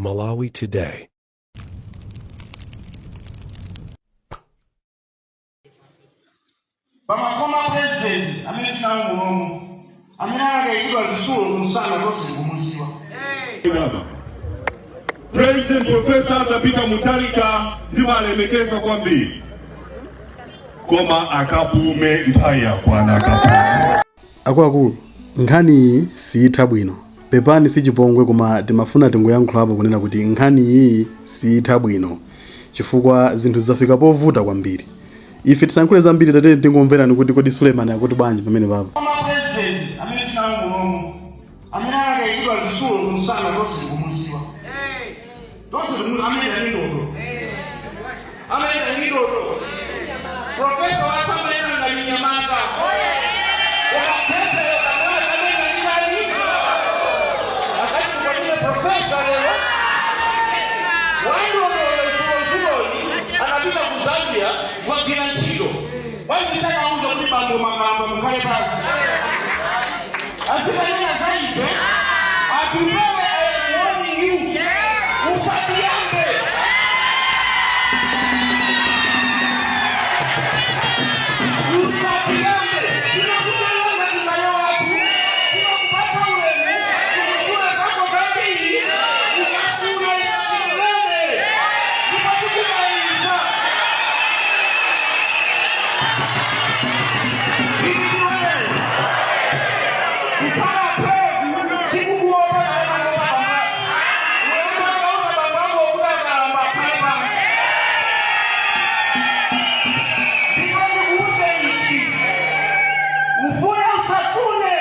Malawi Today. Pama former president amene tinawo munomu amene anakayikidwa zisulo kumsana, tonse tikumuziwa. Baba. President Professor Arthur Peter Mutharika ndimalemekeza kwambiri, koma akapume, nthawi yakwana, akapume. Akuluakulu, nkhani iyi siyitha bwino. Pepani, si chipongwe, koma timafuna tingoyankhulapo kunena kuti nkhani iyi siyitha bwino chifukwa zinthu zafika povuta kwambiri. Ife tisankhule zambiri, tatene tingomverani kuti kodi Suleiman akuti bwanji pamene papa. Former president amene tinawo munomu amene anakayikidwa zisulo kumsana, tonse tikumuziwa, tonse timu amene ndi ndodo, amene ndi ndodo. Professor watsamayena ngati mnyamata, koma phephe kamwana kamene ndinali akati kwamile. Professor lero wandodoyo zulozuloni anapita ku Zambia kukagwira ntchito. Wandichakauza kuti bambo Makamba mukhale pansi azikanena zaife. Atupele, I am warning you, usatiyambe, usatiyambe. Timakutalonga ndikale wathu, timakupatsa ulemu, tikufuna zako zambiri. Ukafuna imatirene ndipo tikudalitsa. Iliwe kukhala pevu sikukuopa. Uyamba bambo kuti akalamba akhale pansi. Ndipo ndikuuze ichi, ufune usafune,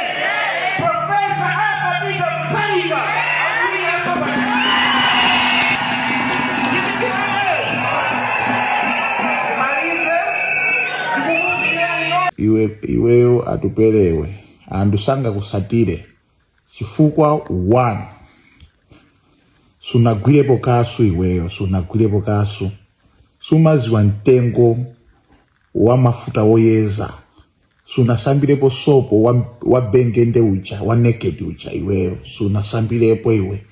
Professor Arthur Peter Mutharika akuinaso. Malize ndikukumbirani. Iwe, iweyo Atupelewe, anthu sangakusatire chifukwa one, sunagwirepo kasu. Iweyo sunagwirepo kasu, sumaziwa mtengo wa mafuta woyeza, sunasambirepo sopo wa bengende uja, wa Naked uja. Iweyo sunasambirepo iwe,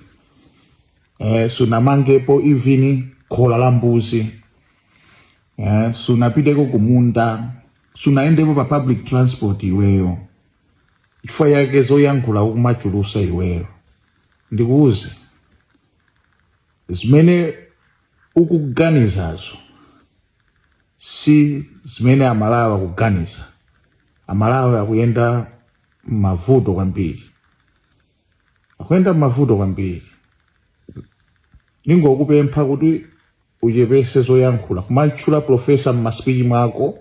sunamangepo even khola la mbuzi, sunapiteko kumunda, sunayendepo pa public transport iweyo. Chifukwa yake zoyankhula ukumachulusa iweyo. Ndikuuze, zimene ukuganizazo si zimene Amalawi akuganiza. Amalawi akuyenda mavuto kwambiri, akuyenda mavuto kwambiri. Ningokupempha kuti uchepese zoyankhula. Kumantchula professor mma speech mwako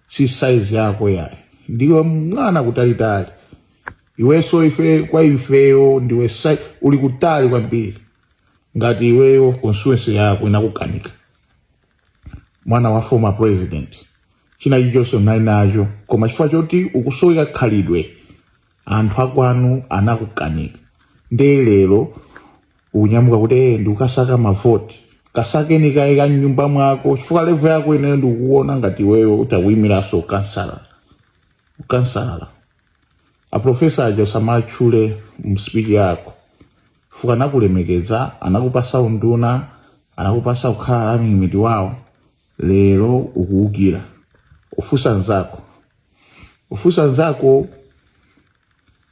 si size yako yayi, ndiwe mwana kutalitali iwenso. Ife, kwa ifeyo ndiwe uli kutali kwambiri. Ngati iweyo constituency yako inakukanika, mwana wa former president, china chilichonse unali nacho, koma chifukwa choti ukusoweka khalidwe, anthu akwanu anakukanika. Ndiye lero unyamuka kuti ndikukasaka mavoti. Kasakeni kaye ka mnyumba mwako, chifukwa level yako ineyo ndikukuona ngati iweyo utakuyimiranso ukansala, ukansala. A professor aja usamatchule m speech yako chifukwa anakulemekeza, anakupasa unduna, anakupasa kukhala running mate wawo. Lero ukuwukira. Ufusa nzako, ufusa nzako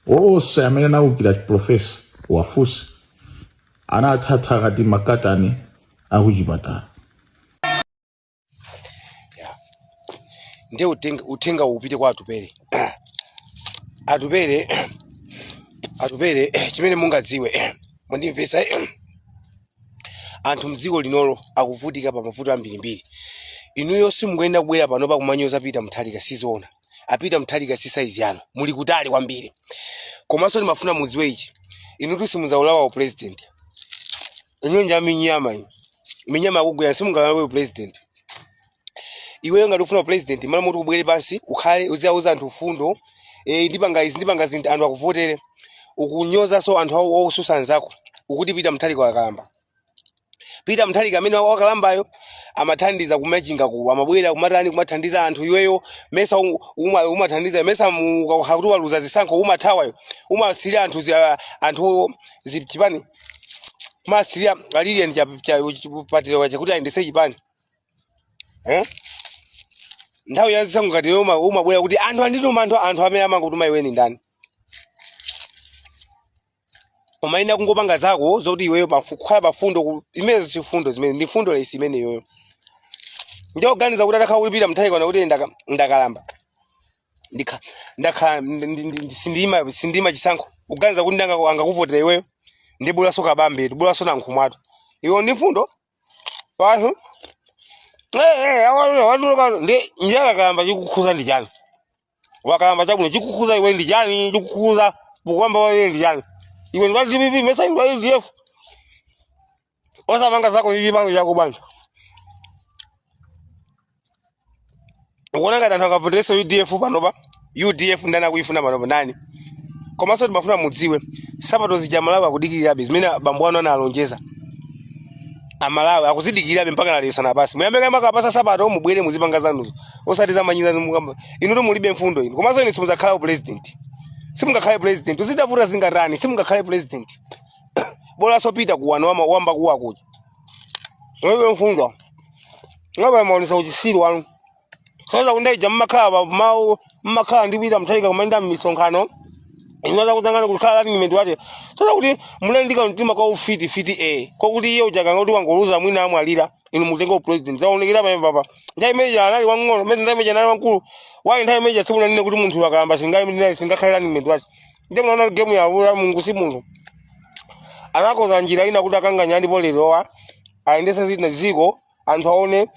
onse amene anawukira professor, wafuse, anathatha kati makatani akuchipatala. Ndiye uthenga upite kwa Atupele. Atupele, Atupele, chimene mungadziwe, mundimvesa, anthu mdziko linolo akuvutika pa mavuto ambirimbiri. Inuyo simukuyenda kubwera panopa kumanyoza Peter Mutharika, sizoona. A Peter Mutharika si size yanu, muli kutali kwambiri. Komanso ndimafuna mudziwe ichi, inutu simudzaulawa u president. Inu nja minyama, iyi minyama akugwera, simungalawe u president. Iweyo ngati ufuna president, malo moti ubwere pansi ukhale uziauza anthu fundo, ndipanga izi, ndipanga zinthu, anthu akuvotere, ukunyozanso anthu awo osusa anzako. Ukuti Peter Mutharika wakalamba. Peter Mutharika amene wakalambayo amathandiza kumachinga ku, amabwera kumatani, kumathandiza anthu. Iweyo mesa umathandiza? Mesa ukakuti waluza zisankho umathawayo, umasira anthu chipani. Kumasirira alilian patira wacha kuti ayendese chipani, eh? Nthawi ya zisankho ngati umabwera kuti anthu andituma, anthu amene amangotuma iwe ni ndani? Umayenera kungopanga zako zoti iweyo kukhala pafundo imene si fundo, zimene ndi fundo lesi imeneyoyo. Ndioganiza kuti atakhala kulipira Mutharika kuti ndakalamba, ndakhala sindima chisankho, kuganiza kuti angakuvotera iweyo ndi bulaso Kabambe, bulaso Nankhumwatu, iwe ndi fundo wacho ndi njala. Kalamba chikukhuza ndi chani? Wakalamba chabwino, chikukhuza iwe ndi chani? Chikukhuza kukwamba iwe ndi chani? Iwe ndi wa DPP, mesa ndi wa UDF? Osapanga zako ndi chipango chako bwanji? Ukuona ngati anthu angavoterenso UDF panopa? UDF ndani akuifuna panopa? Ndani? Komanso timafuna mudziwe, sapato zija Malawi akudikirirabe, zimene bambo anu analonjeza Amalawi akuzidikirirabe mpaka nalero sanapase. Muyambe kaye mwakapasa sapato, mubwere muzipanga zanuzo, osati zamanyiza. Inu to mulibe mfundo inu. Komanso inu simudzakhala president, simungakhale president. Zitavuta zingatani, simungakhale president. Bolanso pita kuwano wamba kuwa kuja, mulibe mfundo ngaba maonesa uchisiru wanu. Soza kundaija mmakhala pa mawu, mmakhala ndi Peter Mutharika kumayenda m'misonkhano inoza kudzangana kukhala running mate wake. Soza kuti munali ndi kamtima ka ufiti fiti kokuti iye ujakanga kuti wangoluza, mwina amwalira, inu mutenge upresident. Zaonekera pamene papa nthawi imene anali wang'ono, mmene nthawi imene anali wamkulu wayi, nthawi imene simunanene kuti munthu akalamba singakhale running mate wake. Ndiye munaona game ya Mulungu si munthu, anakonza njira ina kuti akanganya, ndipo lerowa ayendese zina dziko, anthu aone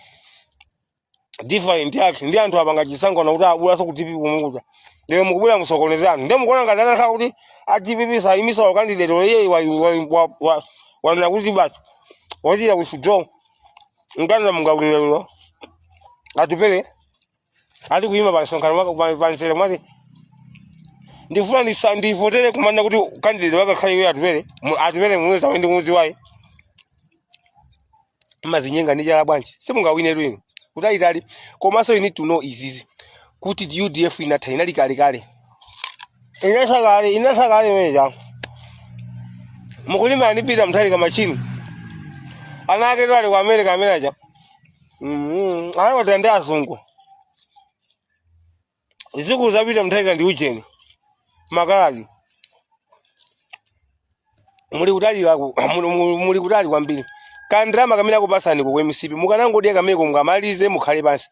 different yake ndi anthu apanga chisankho nakuti abulaso ku DPP kumukuja. Lero mukubwera musokoneze anthu. Ndiye mukuona ngati anakhala kuti a DPP sayimisa wa candidate iye wanena kuti basi wachita withdraw, nganiza mungawinewino Atupele ati kuyima pa msonkhano wake pa mzere mwati ndifuna ndivotere kumana kuti candidate wake akhale iwe Atupele. Atupele Muluzi amene ndikumudziwayi mazinyenga ndi chala bwanji? Simungawine inu kutalitali. Komanso you need to know izizi kuti UDF inatha, inali kalekale, inatha kale, inatha kale imene changu mukulima ndi Peter Mutharika machini. Ana ake ali ku America amene aja anakwatira ndi azungu. Zidzukulu za Peter Mutharika ndi ujeni makaladi. Muli kutali muli kutali kwambiri. Kandrama kamene akupasani ku MCP mukanangodya kameko, mukamalize mukhale pansi,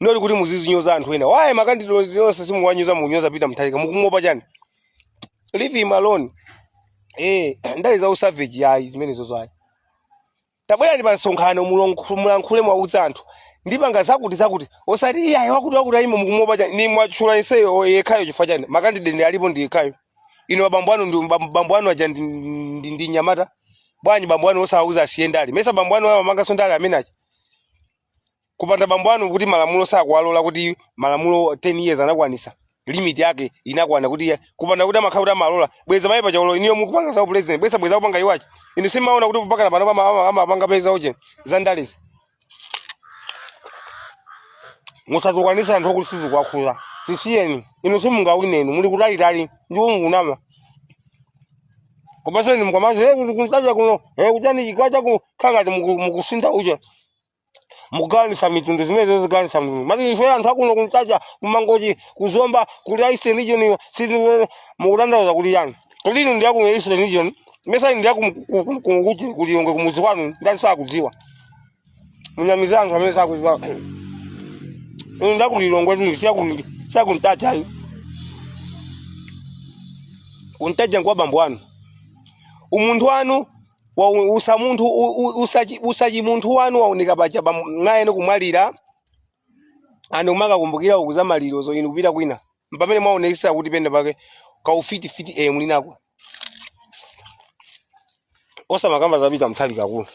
noli kuti muzizinyoza anthu ena. Waye macandidate onse simuwanyoza, mukunyoza Peter Mutharika, mukumuopa chani? Leave him alone. Ndali za usavage yayi zimenezo zayi. Tabwerani pa msonkhano, mulankhule, mwauza anthu ndipanga zakuti zakuti, osati iyayi wakuti wakuti ayima. Mukumuopa chani? Ni mwatchula inseyo yekhayo chifukwa chani? Macandidate alipo ndi yekhayo. Ino abambo anu ndi bambo anu aja ndi nyamata bwanji? Bambo anu osawauza asiye ndale? Mesa bambo anu amamanganso ndale amene aja? Kupanda bambo anu kuti malamulo sakuwalola, kuti malamulo 10 years anakwanisa, limit yake inakwana, kuti kupanda kuti amakhala kuti amalola bweza mayi pachaulo iniyo mukupanga za president bweza bweza kupanga iwachi. Inu simaona kuti mpaka pano amapanga peza uche za ndalezi? Musazokwanisa anthu okuti sizikuwakhula, sisiyeni. Inu simungawine, inu muli kutalitali ndipo mukunama. Komanso inu mukamazi kuti kuntaja kuno kuchani chikwacha kuno khala ngati mukusintha uche, mukugawanisa mitundu. Zimene zigawanisa mitundu mati ife anthu akuno kuntaja, kumangochi, kuzomba, kuli Eastern Region, mukutanthauza kuti yani? Kodi inu ndi aku Eastern Region? Mesa inu ndi aku kuti kuliyongwe kumuzi kwanu ndani sakudziwa? Munyamiza anthu amene sakudziwa. Inu ndi akulilongwe tu, siyakuntaja ayi. Kuntaja nkwa bambo anu. Umunthu wanu wa usamunthu usachi munthu wanu waoneka paja mwayene kumwalira, anthu kumakakumbukira uku za maliro zo, inu kupita kwina, pamene mwaonekesa kuti penda pake kaufitifiti muli nako. Osamakamba za Peter Mutharika kuno.